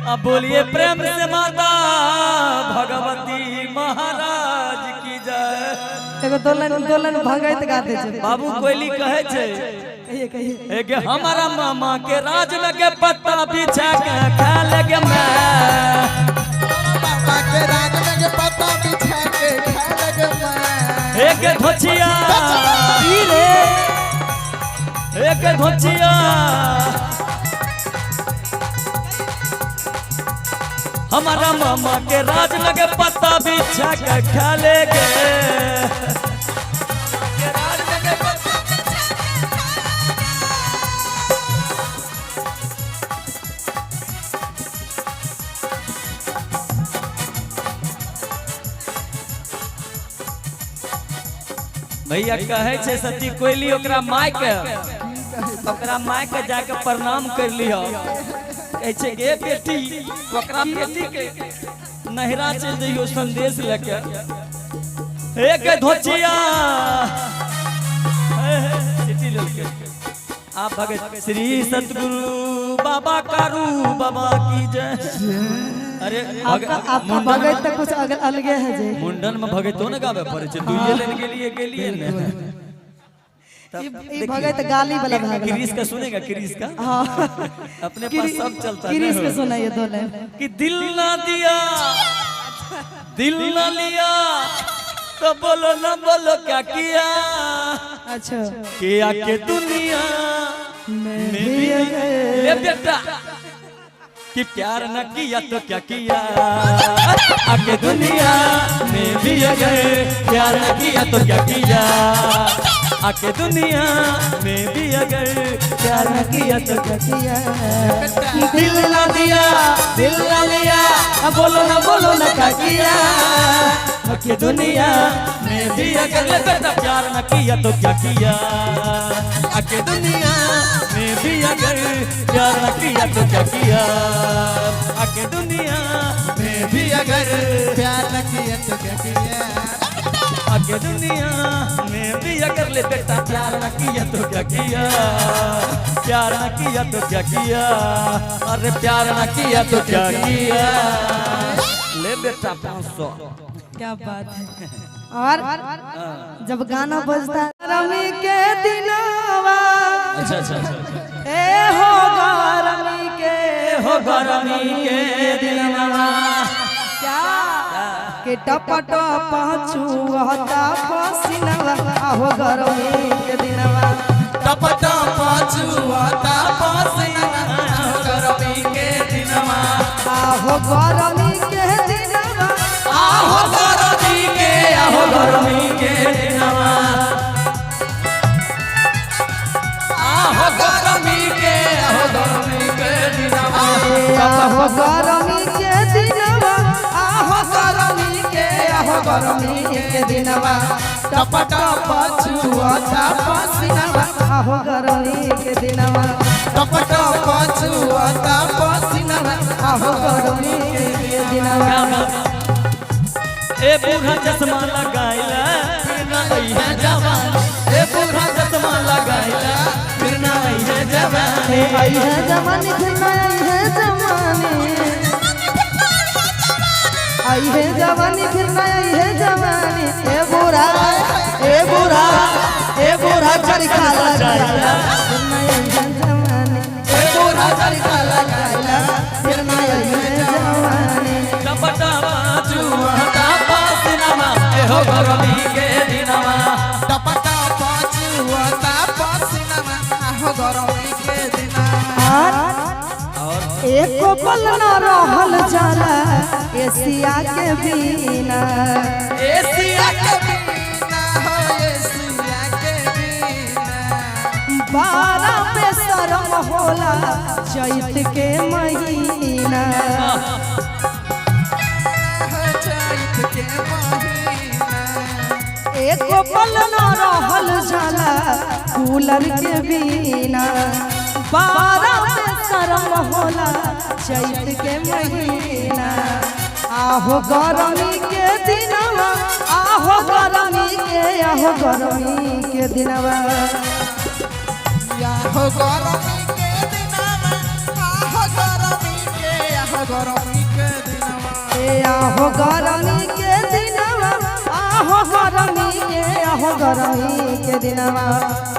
अब बोलिए प्रेम से माता भगवती महाराज की जय। एगो दोलन दोलन भगैत गाते छै। बाबू कोयली कहे छै, कहिए कहिए। एक हमारा मामा के राज में के पत्ता बिछा के खा लगे मैं। मामा के राज में के पत्ता बिछा के खा लगे मैं। एक धोचिया ई रे एक धोचिया हमारा मामा के राज में के पत्ता बिछा के खा ले गे। भैया कहे छै सती कोयली ओकरा माय के, ओकरा माय के जाके प्रणाम कर लिह। कहै छै गे बेटी, ओकरा बेटी के नहिरा चलि जइयो संदेश लेके। एक धोचिया सिटी लेलकै। आप भगत श्री सतगुरु बाबा कारू बाबा की जय। अरे आपका आपका भगत तो कुछ अलगे है जी। मुंडन में भगतो ने गावे पड़े छै, दुइये लाइन के लिए गेलिए ने। ई भगत गाली वाला भाग। क्रिस का सुनेगा, क्रिस का। हाँ अपने पास सब चलता है। क्रिस के सुनाइए दो लाइन। कि दिल ना दिया, दिल ना लिया तो बोलो ना बोलो क्या किया। अच्छा किया के दुनिया में में भी ले बेटा कि प्यार न किया तो क्या किया। आके दुनिया में भी अगर प्यार न किया तो क्या किया। आके दुनिया में भी अगर प्यार न किया तो क्या किया। दिल ना दिया, दिल ना लिया, अब बोलो ना बोलो ना क्या किया। आके दुनिया में भी अगर ले बेटा प्यार न किया तो क्या किया। आके दुनिया में भी अगर प्यार न किया तो क्या किया। आके दुनिया में भी अगर प्यार न किया तो क्या किया। आके दुनिया में भी अगर ले बेटा प्यार न किया तो क्या किया। प्यार न किया तो क्या किया। अरे प्यार न किया तो क्या किया। ले बेटा 500। क्या बात है। और जब गाना बजता है गरमी के दिनवा। अच्छा अच्छा अच्छा। ए हो गरमी के, हो गरमी के दिनवा। क्या के टप टप छुअता पसीनवा। आहो गरमी के दिनवा। टप टप छुअता पसीनवा। आहो गरमी के दिनवा। आहो गरमी के दिनवा। आहो गरमी के, आहो गरमी के दिनवा। आहो गरमी के, आहो गरमी के दिनवा। आहो गरमी के दिनवा। आहो गरमी के, आहो गरमी के दिनवा। टप टप छुअता पसीनवा। आहो गरमी के दिनवा। टप टप छुअता पसीनवा। आहो गरमी के दिनवा। ए बूढ़ा चश्मा लगाइला फिर ना आई है जवान। ए बूढ़ा चश्मा लगाइला फिर ना आई है जवानी। आई है जवानी फिर ना आई है जवानी। आई है जवानी फिर ना आई है जवानी। ए बूढ़ा, ए बूढ़ा, ए बूढ़ा चरखा लगाइला फिर ना आई है जवानी। ए बूढ़ा चरखा लगाइला फिर ना आई है जवानी। टप टप छुअता पसीनवा। ए हो गरमी के दिनवा। टप टप छुअता पसीनवा। आहो गरमी के दिनवा। और एको पल न रहल जाला एशिया के बिना। एशिया के बिना हो, एशिया के बिना। बारह बेशरम होला चैत के महीना। हो चैत के महीना। एको पल न रहल जाला कूलर के बिना। बारह बेशरम होला चैत के महीना। आहो गरमी के दिनवा। आहो गरमी के, आहो गरमी के दिनवा। आहो गरमी के दिनवा। आहो गरमी के, आहो गरमी के दिनवा। ए आहो गरमी के दिनवा, आहो गरमी के, आहो गरमी के दिनवा।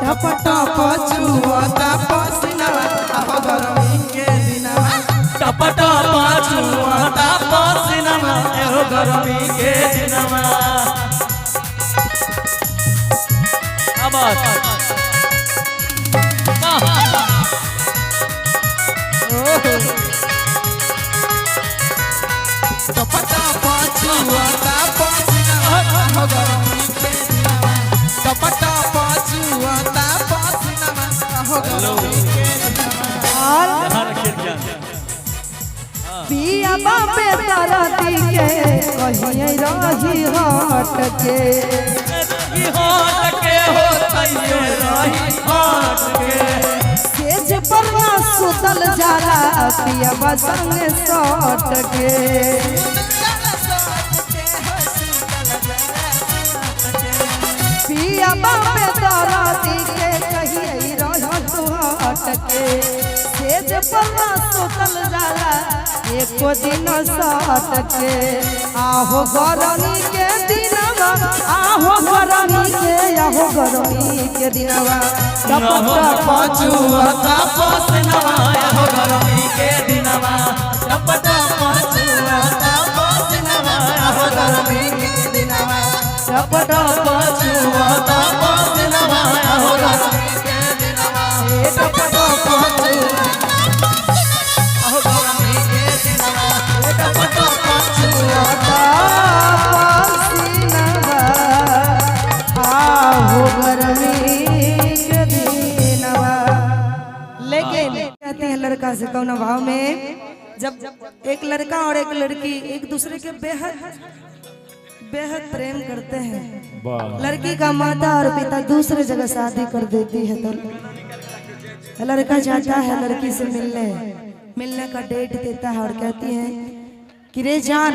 टप टप चुअता पसीनावा आहो गरमी के दिनवा। टप टप चुअता पसीनावा एहो गरमी के दिनवा। आवाज टप टप चुअता पसीनावा आहो गरमी के दिनवा। टप टप चुअता पसीनावा आहो गरमी के दिनवा। और यहाँ रखिए ध्यान। पिया बापे तरती के कहीं रही हट के। रही हट के हो तैयो रही हट के। सेज पर ना सुतल जाला पिया संग सट के। पिया बापे तरती के कहीं रही हट के। सेज पर ना सुतल जाला एको दिन सट के। आहो गरमी के दिनवा, आहो गरमी के, आहो गरमी के दिनवा। टप टप चुअता पसीनावा एहो गरमी के दिनवा। टप टप चुअता पसीनावा एहो गरमी के दिनवा। टप टप चुअता पसीनावा एहो गरमी के दिनवा। टप टप चुअता एहो गरमी के दिनवा। टप टप चुअता पसीनावा, आहो गरमी के दिनवा। लेकिन कहते हैं लड़का से कौन भाव में, जब एक लड़का और एक लड़की एक दूसरे के बेहद बेहद प्रेम करते हैं, लड़की का माता और पिता दूसरे जगह शादी कर देती है, तो लड़का जाता है लड़की से मिलने, मिलने का डेट देता है और कहती है कि रे जान,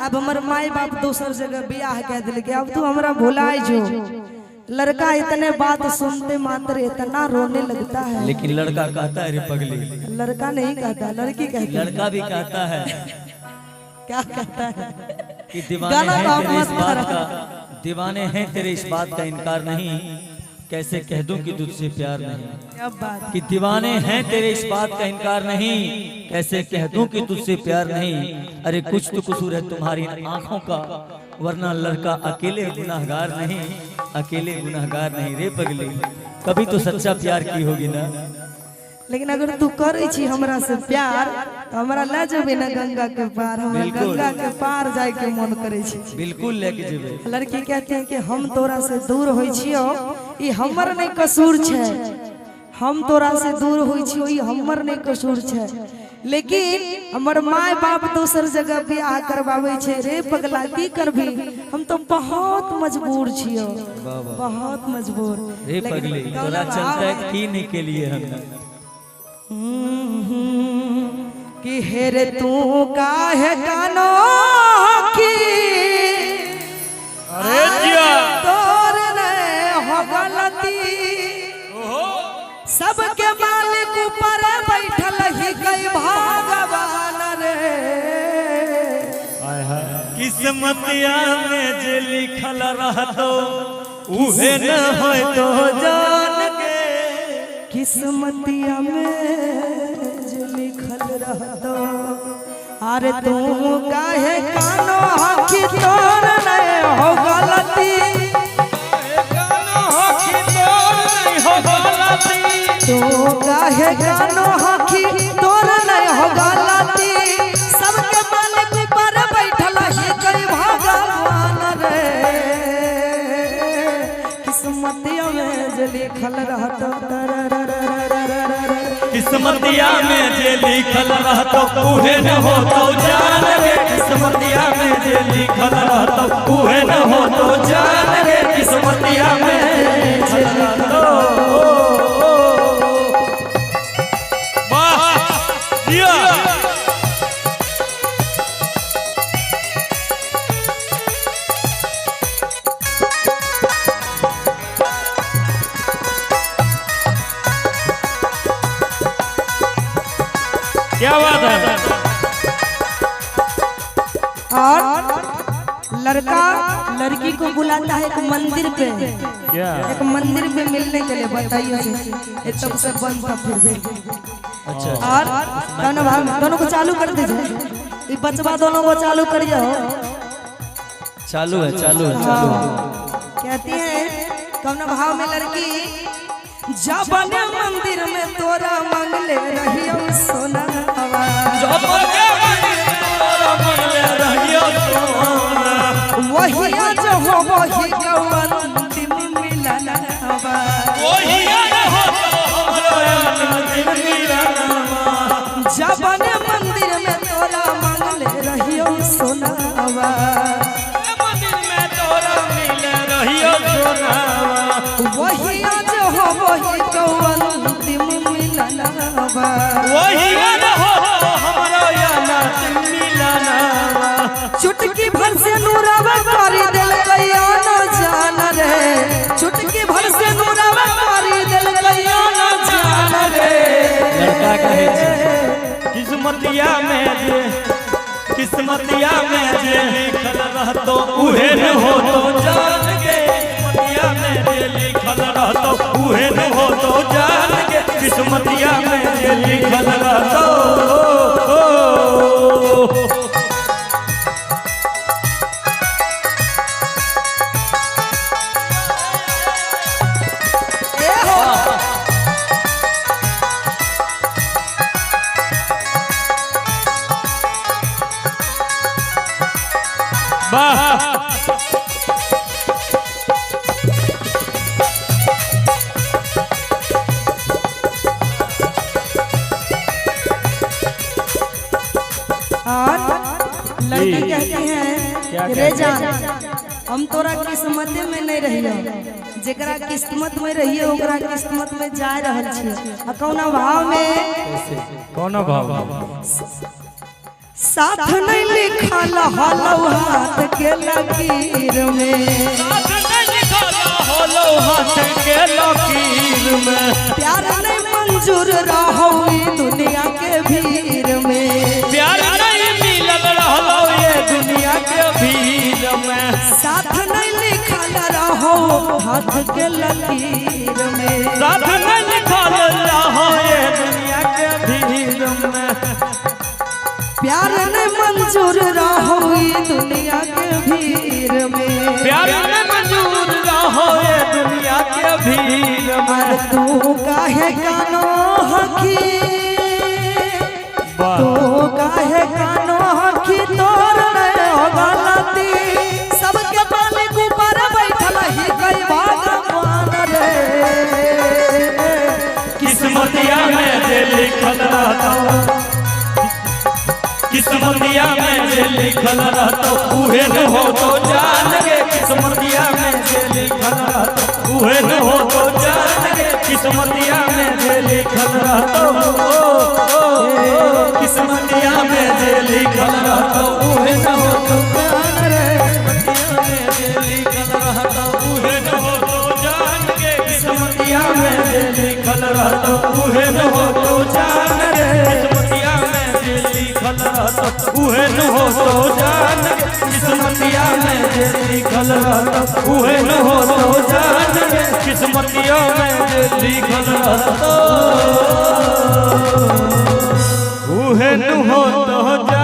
अब हमर माई बाप दोसर जगह बियाह कह दिल के, अब तू हमरा भुलाए जो। लड़का इतने बात सुनते मात्र इतना रोने लगता है। लेकिन लड़का कहता है रे पगली। लड़का नहीं कहता, लड़की कहती है। लड़का भी कहता है। क्या कहता है? कि दीवाने गाना हैं तो तेरे इस मत बात करो। का, दीवाने हैं तेरे इस बात का इनकार नहीं, कैसे कह दूं कि तुझसे प्यार नहीं। क्या बात। कि दीवाने हैं तेरे इस बात का इनकार नहीं, कैसे कह दूं कि तुझसे प्यार नहीं। अरे कुछ तो कसूर है तुम्हारी आंखों का, वरना लड़का अकेले गुनाहगार नहीं, अकेले गुनाहगार नहीं रे पगली। कभी तो सच्चा प्यार की होगी ना। लेकिन अगर तू करे छी हमरा से प्यार तो हमरा ले जेबे ना गंगा के पार, हमरा बिल्कुल। गंगा के पार जाए के मन करे छी। बिल्कुल लेके जेबे। लड़की कहते हैं कि हम तोरा से दूर होइ छियो, ई हमर नहीं कसूर छै। हम तोरा से दूर होइ छियो, ई हमर नहीं कसूर छै। लेकिन हमर माय बाप दोसर जगह बियाह करवावे छै, रे पगला की करबी, हम तो बहुत मजबूर छियो, बहुत मजबूर। रे लेकिन पगली कौनो तोरा भाव चलते की नहीं के लिए हम। कि हेरे तू काहे कानो की, अरे जिया तोर ने हो गलती, सबके मालिक ऊपर बैठल ही गई भगवान रे। किस्मतिया में जे लिखल रहतो उहे न होय तो जान के। किस्मतिया में जे लिखल रहतो, अरे तू काहे कानो हकी तोर ने हो गलती, तू काहे कानो हकी तोर नहीं हो गलती, सबके मालिक पर बैठल ही कई भगवान रे। किस्मतिया में जे लिखल रहतो, किस्मतिया में जे लिखल रहतो उहे न होतो जान रे। किस्मतिया में जे लिखल रहतो उहे न होतो जान रे। किस्मतिया में जे लिखल रहतो। वाह जिया। क्या बात है। लड़का लड़की को बुलाता है एक मंदिर पे, क्या? एक मंदिर पे मिलने के लिए। बताइए, ये तब से बंद था फिर भी। अच्छा। और दोनों भाग दोनों को चालू कर दीजिए, ये बचवा दोनों को चालू करिए हो। चालू है, चालू है, चालू है। कहती है कौन भाव में लड़की, जबने मंदिर में तोरा मांगले रहियो सोना। वही आज हो वही अंतिम मिलनवा। जबने मंदिर में तोरा मांगले रहियो सोनावा, वही आज हो वही अंतिम मिलनवा। चुटकी भर से नूरावा करी दिल कहिया न जान रे, चुटकी भर से नूरावा करी दिल कहिया न जान रे। लड़का कहे छै, किस्मतिया में जे, किस्मतिया में जे लिखल रहतो उहे न हो तो जान गे, किस्मतिया में जे लिखल रहतो उहे न हो तो जान गे, किस्मतिया में जे लिखल रहतो। ए हो वाह। और लड़की कहती क्या हैं, रे जान हम तोरा किस्मत में नहीं रहियो, जेकरा किस्मत में रहिए ओकरा किस्मत में जा रहल छी। आ कौना भाव में? कौन भाव? साथ नहीं लिखल हलौ हाथ के लकीर में, हाथ के लकीर में, प्यार नहीं मंजूर रहो ई दुनिया के भीड़ में, प्यार नहीं मिलल रहलो ये दुनिया के भीड़ में, साथ नहीं लिखल रहो हाथ के लकीर में, साथ नहीं लिखल रहो ये दुनिया के भीड़ में, प्यार नहीं मंजूर रहो ई दुनिया के भीड़ में, प्यार नहीं मंजूर रहो ये दुनिया के भीड़ में। अरे तू काहे कानो हकी, तू काहे कानो हकी तोर नहीं हो गलती, सबके मालिक ऊपर बैठल ही कई भगवान रे। किस्मतिया में जे लिखल रहतो, किस्मतिया में जे लिखल रहतो उहे न हो तो जान गे, किस्मतिया में जे लिखल रहतो उहे न हो तो जान गे, किस्मतिया में जे लिखल रहतो, किस्मतिया में जे लिखल रहतो उहे न हो तो जान रे, किस्मतिया में जे लिखल रहतो उहे न हो तो जान गे, किस्मतिया में जे लिखल रहतो उहे न हो तो जान रे, किस्मतिया में जे लिखल रहतो उहे न हो तो जान गे, किस्मतिया में जे लिखल रहतो उहे न हो तो जान गे, किस्मतिया में जे लिखल रहतो उहे न हो तो।